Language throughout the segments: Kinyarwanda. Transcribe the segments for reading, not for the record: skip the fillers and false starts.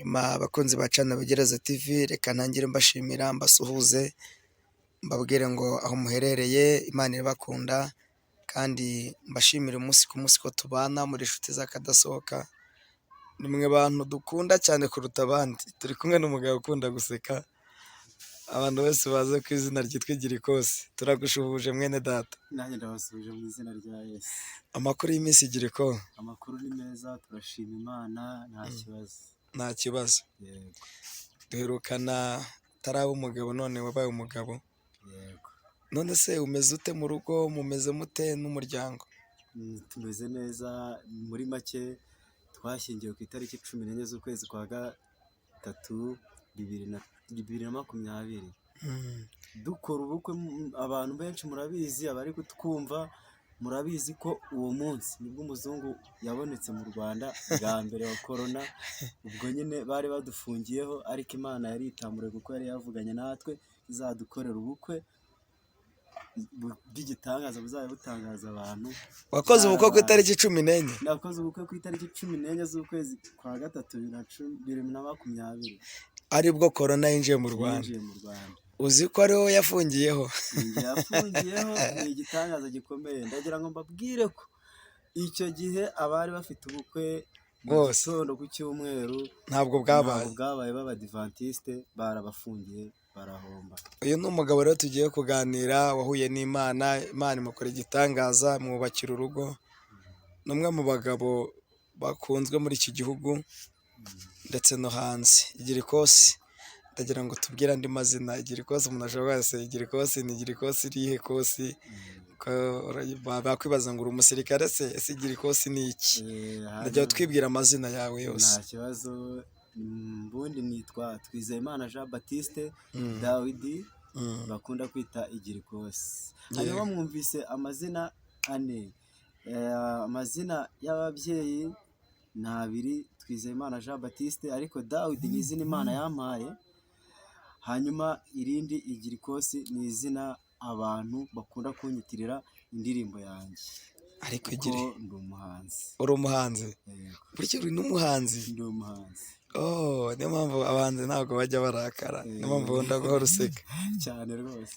Hanyuma abakunzi ba Cana Bigereza TV, reka ntangire mbashimira, mbasuhuze, mbabwire ngo aho muherereye Imana irabakunda, kandi mbashimire umunsi ku munsi ko tubana muri inshuti z'akadasohoka, ni mwe bantu dukunda cyane kuruta abandi. Turi kumwe n'umugabo ukunda guseka, abantu bose bazi ku izina ryitwa Igirikosi. Turagushuhuje mwene data. Nanjye ndabasuhuje mu izina rya Yesu. Amakuru y'iminsi, Igiriko? Amakuru ni meza, turashima Imana, nta kibazo. Nta kibazo. Yego. Duherukana utaraba umugabo, none wabaye umugabo. Yego. None se umeze ute mu rugo, mumeze mute n'umuryango? Tumeze neza, muri make twashyingiwe ku itariki 14 z'ukwezi kwa gatatu 2020. Dukora ubukwe, abantu benshi murabizi, abari kutwumva murabizi ko uwo munsi nibwo umuzungu yabonetse mu Rwanda bwa mbere wa korona, ubwo nyine bari badufungiyeho, ariko Imana yaritamuriye kuko yari yavuganye natwe izadukorera ubukwe bw'igitangaza buzajya butangaza abantu. Wakoze ubukwe ku itariki 14? Nakoze ubukwe ku itariki 14 z'ukwezi kwa gatatu 2020. Aribwo korona yinjiye mu Rwanda. Yinjiye mu Rwanda. Uzi ko ariho yafungiyeho? Ninjye yafungiyeho, ni igitangaza gikomeye. Ndagira ngo mbabwire ko icyo gihe abari bafite ubukwe mu Bose. gitondo ku cyumweru Ntabwo bwabaye. Ntabwo bwabaye, b'Abadivantisite barabafungiye, barahomba. Uyu ni umugabo rero tugiye kuganira, wahuye n'Imana, Imana imukora igitangaza, imwubakira urugo. Ni umwe mu bagabo bakunzwe muri iki gihugu ndetse no hanze. Igirikosi, ndagira ngo tubwire andi mazina. Igirikosi, umuntu ashobora wese, Igirikosi ni Igirikosi irihe kosi? Ko bakwibaza ngo uri umusirikare se? Ese Igirikosi ni iki? Ndagira ngo twibwire amazina yawe yose. Nta kibazo. Ubundi nitwa Twizeyimana Jean Baptiste Dawidi, bakunda kwita Igirikosi. Hanyuma mwumvise amazina ane. Amazina y'ababyeyi ni abiri, Twizeyimana Jean Baptiste, ariko Dawidi ni izina Imana yampaye, hanyuma irindi Igirikosi ni izina abantu bakunda kunyitirira indirimbo yanjye. Ariko Kuko igiri ndi umuhanzi. Uri umuhanzi? Yego. Burya uri n'umuhanzi? Ndi umuhanzi. Oh, niyo mpamvu abahanzi ntabwo bajya barakara, niyo mpamvu ukunda guhora useka. Cyane rwose.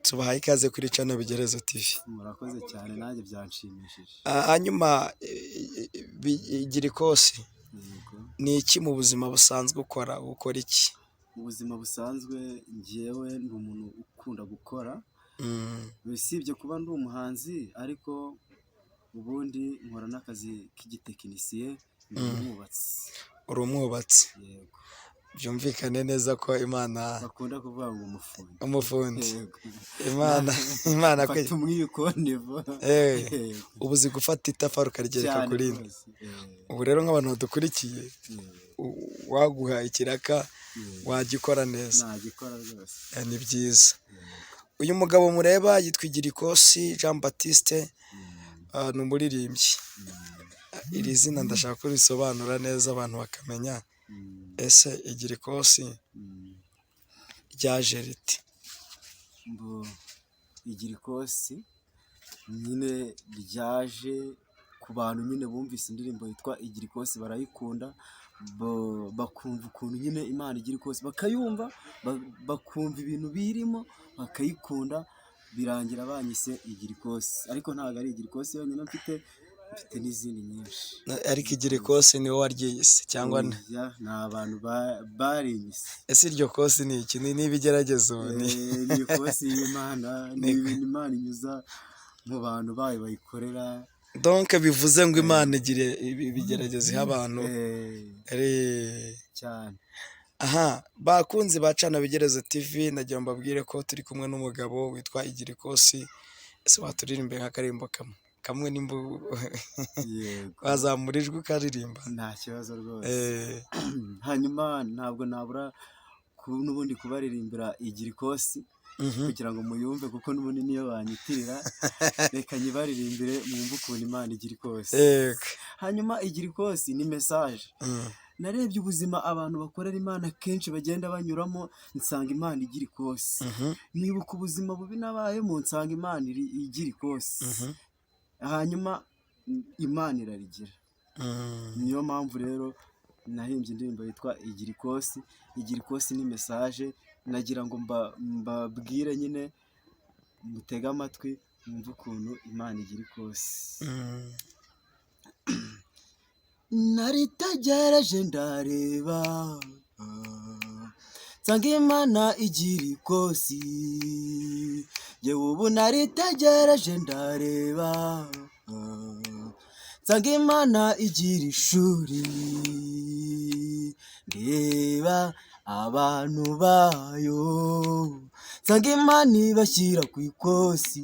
Tubahaye ikaze kuri Cano Bigerezo TV. Murakoze cyane, nanjye byanshimishije. Hanyuma Igirikosi, Yego. ni iki mu buzima busanzwe ukora? Ukora iki? Mu buzima busanzwe njyewe ndi umuntu ukunda gukora, usibye kuba ndi umuhanzi, ariko ubundi nkora n'akazi k'igitekinisiye, ndi umwubatsi. Uri umwubatsi? Yego. Byumvikane neza ko Imana Bakunda kuvuga ngo umufundi. Umufundi. Yego. Imana Mfata umwiko nivo. Yego. Ubu uzi gufata itafari ukarigereka Cyane ku rindi. rwose. Ubu rero nk'abantu badukurikiye, waguha ikiraka wagikora neza? Nagikora rwose. Ni byiza. Uyu mugabo mureba yitwa Igirikosi Jean Baptiste, ni umuririmbyi. Iri zina ndashaka ko risobanura neza abantu bakamenya. Ese Igirikosi ryaje rite? Mbo Igirikosi nyine ryaje ku bantu nyine bumvise indirimbo yitwa Igirikosi barayikunda, bakumva ukuntu nyine Imana igira ikosi, bakayumva, bakumva ibintu birimo bakayikunda, birangira banyise Igirikosi. Ariko ntabwo ari Igirikosi yonyine mfite, mfite n'izindi nyinshi. Ariko Igirikosi ni wowe waryiyise cyangwa Oya, ni abantu barinyise. Ese iryo kosi ni iki? Ni ibigeragezo? Ni Ni ikosi y'Imana, ni ibintu Imana inyuza mu bantu bayo bayikorera. Donc bivuze ngo Imana igira ibigeragezo iha abantu. Cyane. Aha, bakunzi ba Cana Bigerezo TV, nagira ngo mbabwire ko turi kumwe n'umugabo witwa Igirikosi. Ese waturirimbiye nk'akaririmbo kamwe kamwe, nimba Yego. wazamura ijwi ukaririmba? Nta kibazo rwose. Hanyuma ntabwo nabura n'ubundi kubaririmbira Igirikosi kugira ngo muyumve, kuko n'ubundi niyo banyitirira. Reka nyibaririmbire mwumve ukuntu Imana igira ikosi. Hanyuma Igirikosi ni message. Narebye ubuzima abantu bakorera Imana kenshi bagenda banyuramo, nsanga Imana igira ikosi. Nibuka ubuzima bubi nabayemo, nsanga Imana igira ikosi. Hanyuma Imana irarigira. Niyo mpamvu rero Nahimbye indirimbo yitwa Igira Ikosi. Igira Ikosi ni message nagira ngo mbabwire nyine, mutege amatwi mwumve ukuntu Imana igira ikosi. Naritegereje ndareba, nsanga Imana igira ikosi. Yewe, ubu naritegereje ndareba, nsanga Imana igira ishuri. Ndeba abantu bayo, nsanga Imana ibashyira ku ikosi.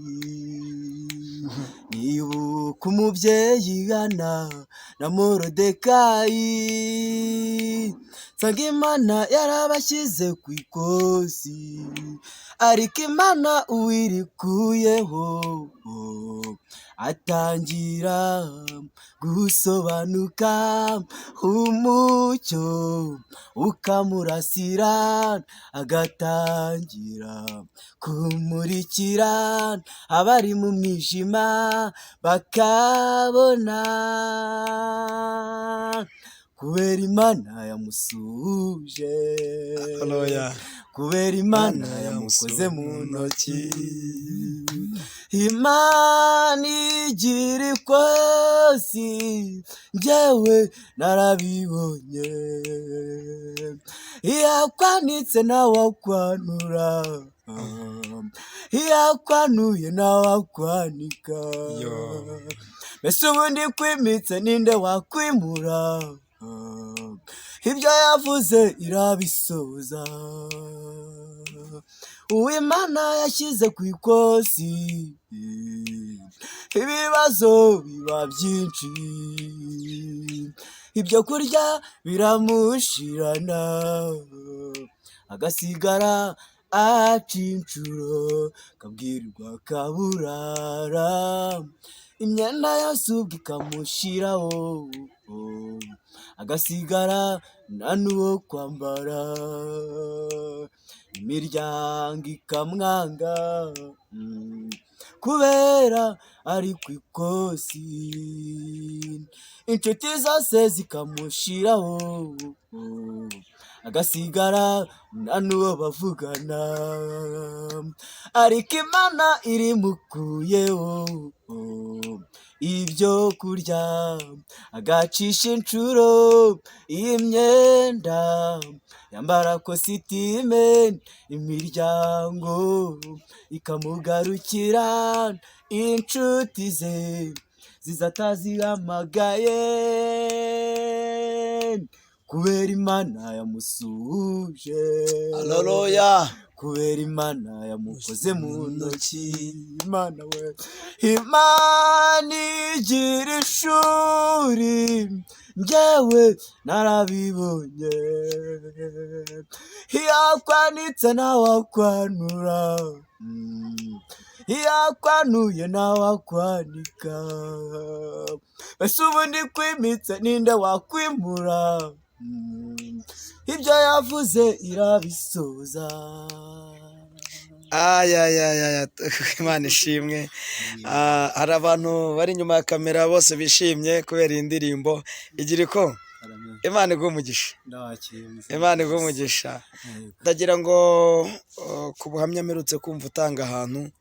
Nibuka umubyeyi Hana na Morodekayi, nsanga Imana yarabashyize ku ikosi. Ariko Imana uwirikuyeho atangira gusobanuka, umucyo ukamurasira, agatangira kumurikira abari mu mwijima bakabona, kubera Imana yamusuhuje, Haleluya. kubera Imana yamukoze mu ntoki. Imana igira ikosi, njyewe narabibonye. Yakwanitse nawe akwanura, yakwanuye nawe akwanika. Yo. Mbese ubundi kwimitse ninde wakwimura? Ibyo yavuze irabisoza. Uwimana yashyize ku ikosi, ibibazo biba byinshi, ibyo kurya biramushirana, agasigara aca inshuro, akabwirwa kaburara, imyenda yose ubwo ikamushiraho, agasigara nta n'uwo kwambara, imiryango ikamwanga kubera ari ku ikosi, inshuti zose zikamushiraho, agasigara nta n'uwo bavugana. Ariko Imana irimukuyeho ibyo kurya, agacisha inshuro imyenda, yambara kositime, imiryango ikamugarukira, inshuti ze ziza atazihamagaye, kubera Imana yamusuhuje, Haleluya. kubera Imana yamukoze mu ntoki. Imana we, Imana igira ishuri, njyewe narabibonye. Yakwanitse nawe akwanura, yakwanuye nawe akwanika. Ese ubundi kwimitse ninde wakwimura? Ibyo yavuze irabisoza. Ayayaya, Imana ishimwe. Hari abantu bari inyuma ya kamera bose bishimye kubera iyi ndirimbo igira iko. Imana iguhe umugisha. Imana iguhe umugisha. Ndagira ngo ku buhamya mperutse kumva utanga ahantu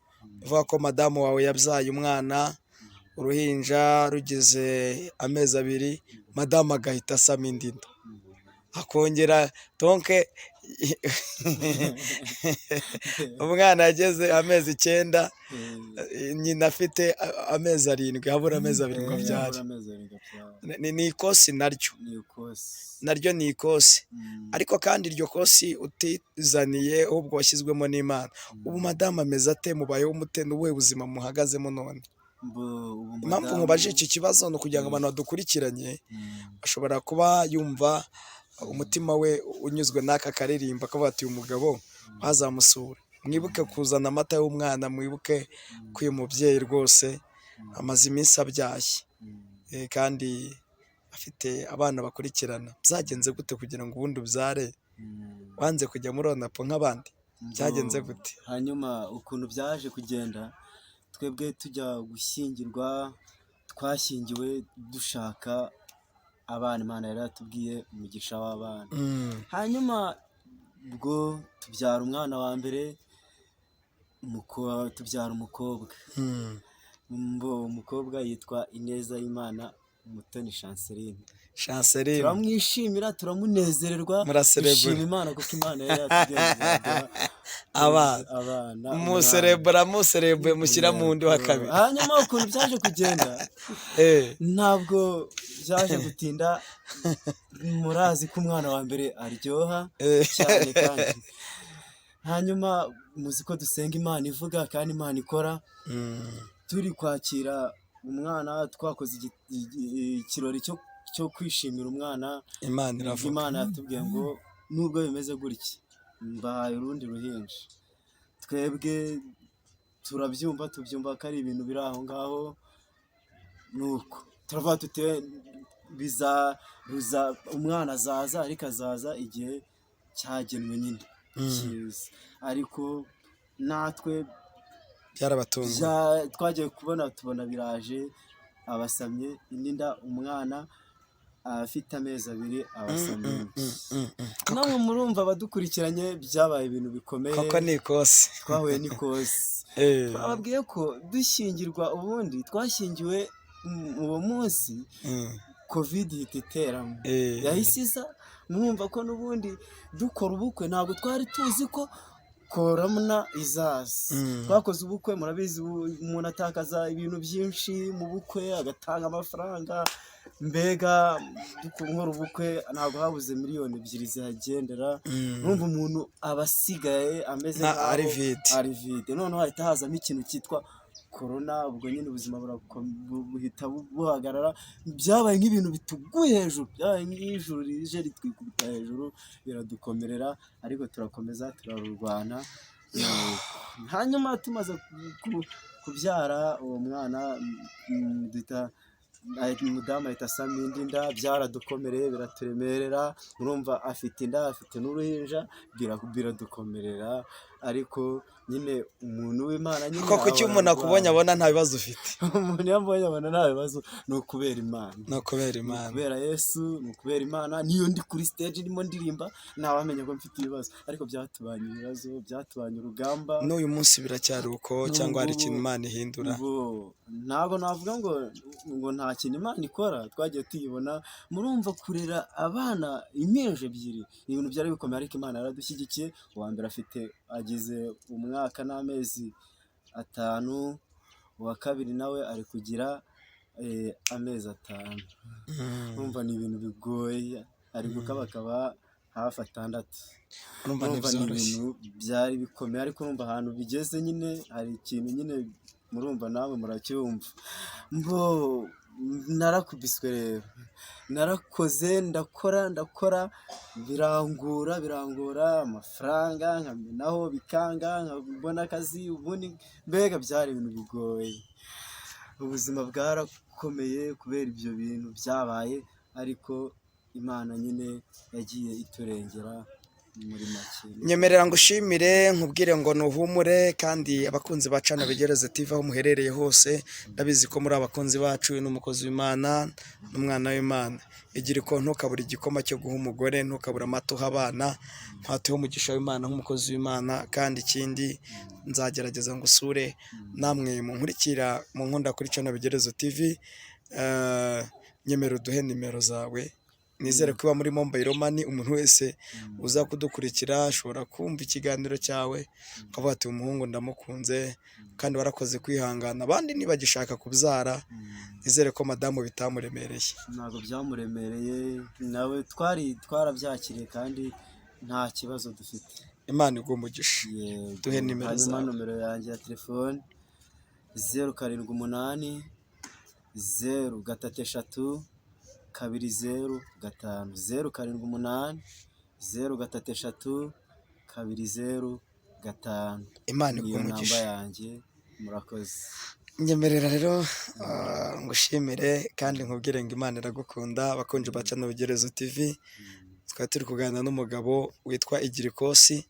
uvuga ko madamu wawe yabyaye umwana, uruhinja rugeze amezi 2, madamu agahita asama indi nda, akongera donc umwana yageze amezi 9, nyina afite amezi 7, habura amezi 2 ngo abyare. Ni ikosi naryo, naryo ni ikosi, ariko kandi iryo kosi utizaniye ahubwo washyizwemo n'Imana. Ubu madamu ameze ate? Mubayeho mute? Ni ubuhe buzima muhagazemo none? Impamvu nkubaje iki kibazo ni ukugira ngo abantu badukurikiranye ashobora kuba yumva umutima we unyuzwe n'aka karirimbo, akavuga ati uyu mugabo wazamusura. Mwibuke kuzana amata y'umwana, mwibuke ko uyu mubyeyi rwose amaze iminsi abyaye kandi afite abana bakurikirana. Byagenze gute kugira ngo ubundi ubyare? Wanze kujya muri onapo nk'abandi? Byagenze gute? Hanyuma ukuntu byaje kugenda, twebwe tujya gushyingirwa, twashyingiwe dushaka Abana Imana yari yatubwiye umugisha w'abana. Hanyuma ubwo tubyara umwana wa mbere, tubyara umukobwa. Umukobwa yitwa Ineza y'Imana Umutoni Chanceline. Chanceline. Turamwishimira, turamunezererwa, Muraserebura. dushima Imana kuko Imana yari yatubwiye ngo izaduha Abana. abana. Muserebura, muserebuye, mushyira mu wundi wa kabiri. Hanyuma ukuntu byaje kugenda, ntabwo byaje gutinda, murazi ko umwana wa mbere aryoha cyane. Kandi hanyuma muzi ko dusenga Imana ivuga kandi Imana ikora. Turi kwakira umwana, twakoze ikirori cyo kwishimira umwana. Imana iravuga. Imana yatubwiye ngo nubwo bimeze gutya, mbahaye urundi ruhinja. Twebwe turabyumva, tubyumva ko ari ibintu biri aho ngaho, nuko turavuga tuti biza umwana azaza, ariko azaza igihe cyagenwe nyine cyiza. Ariko natwe Byarabatunguye. Twagiye kubona tubona biraje, abasamye indi nda, umwana afite amezi 2 abasamye undi. Namwe murumva abadukurikiranye, byabaye ibintu bikomeye. Koko ni ikosi. Twahuye n'ikosi. Twababwiye ko dushyingirwa, ubundi twashyingiwe uwo munsi Covid ihita iteramo. Yahise iza, mwumva ko n'ubundi dukora ubukwe ntabwo twari tuzi ko korona izaza. Twakoze ubukwe, murabizi, umuntu atakaza ibintu byinshi mu bukwe, agatanga amafaranga. Mbega nkora ubukwe ntabwo habuze 2 miliyoni zihagendera. Urumva umuntu aba asigaye ameze nkaho ari vide. Ari vide. Noneho hahita hazamo ikintu cyitwa korona, ubwo nyine ubuzima buhita buhagarara. Byabaye nk'ibintu bituguye hejuru, byabaye nk'ijuru rije ritwikubita hejuru, biradukomerera, ariko turakomeza turarurwana. Hanyuma tumaze kubyara uwo mwana, duhita umudamu ahita asama indi nda. Byaradukomereye, biraturemerera. Urumva afite inda, afite n'uruhinja, biradukomerera, ariko nyine umuntu w'Imana nyine Koko icyo ahora umuntu akubonye arwana. abona nta bibazo ufite. Umuntu iyo ambonye abona nta bibazo, ni ukubera Imana. Ni ukubera Ni Imana. ukubera Yesu, ni ukubera Imana. Niyo ndi kuri stage ndimo ndirimba, ntawamenya ko mfite ibibazo, ariko byatubanye ibibazo, byatubanye urugamba. N'uyu munsi biracyari uko, N'ubu cyangwa hari ngubu ikintu Imana ihindura? Ngo ntabwo navuga ngo nta kintu Imana ikora, twagiye tuyibona. Murumva kurera abana impinja ebyiri ni ibintu byari bikomeye, ariko Imana yaradushyigikiye. Uwa mbere afite agize umwaka n'amezi 5, uwa kabiri nawe ari kugira amezi 5. Urumva ni ibintu bigoye, ari gukabakaba hafi 6. Urumva Urumva ni ntibyoroshye. ibintu byari bikomeye, ariko urumva ahantu bigeze nyine hari ikintu nyine, murumva nawe muracyumva. Mbo narakubiswe rero, narakoze, ndakora, ndakora, birangora, birangora, amafaranga nkamenaho bikanga, nkabona akazi ubundi, mbega byari ibintu bigoye. Ubuzima bwarakomeye kubera ibyo bintu byabaye, ariko Imana nyine yagiye iturengera muri make. Nyemerera ngushimire, nkubwire ngo nuhumure, kandi abakunzi ba Cana Bigereze TV aho muherereye hose, ndabizi ko muri abakunzi bacu. Uyu ni umukozi w'Imana n'umwana w'Imana. Igira iko ntukabure igikoma cyo guha umugore, ntukabure amata uha abana, ntatuhe umugisha w'Imana nk'umukozi w'Imana. Kandi ikindi, nzagerageza ngusure. Namwe munkurikira mu nkunda kuri Cana Bigereze TV, nyemera uduhe nimero zawe. Nizere ko iba muri mobile money, umuntu wese uza kudukurikira ashobora kumva ikiganiro cyawe akavuga ati umuhungu ndamukunze, kandi warakoze kwihangana. Abandi ntibagishaka kubyara, nizere ko madamu bitamuremereye. Ntabwo byamuremereye, nawe twari twarabyakiriye kandi nta kibazo dufite. Imana iguhe umugisha. Yego. Duhe nimero Hanyuma zawe. Nomero yanjye ya telefone 078 033 205, 078 033 205. Imana iguhe Niyo namba umugisha. yanjye, murakoze. Nyemerera rero ngushimire kandi nkubwire ngo Imana iragukunda. Abakunzi ba Cana Bigerezo TV, twari turi kuganira n'umugabo witwa Igirikosi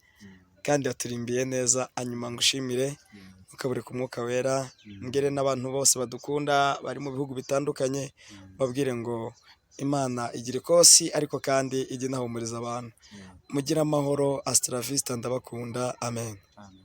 kandi yaturimbiye neza. Hanyuma ngushimire, ntukabure ku mwuka wera. Mbwire n'abantu bose badukunda bari mu bihugu bitandukanye, babwire ngo Imana igira ikosi ariko kandi ijya inahumuriza abantu. Yeah. Mugire amahoro, hasta la vista, ndabakunda, amen. Amen.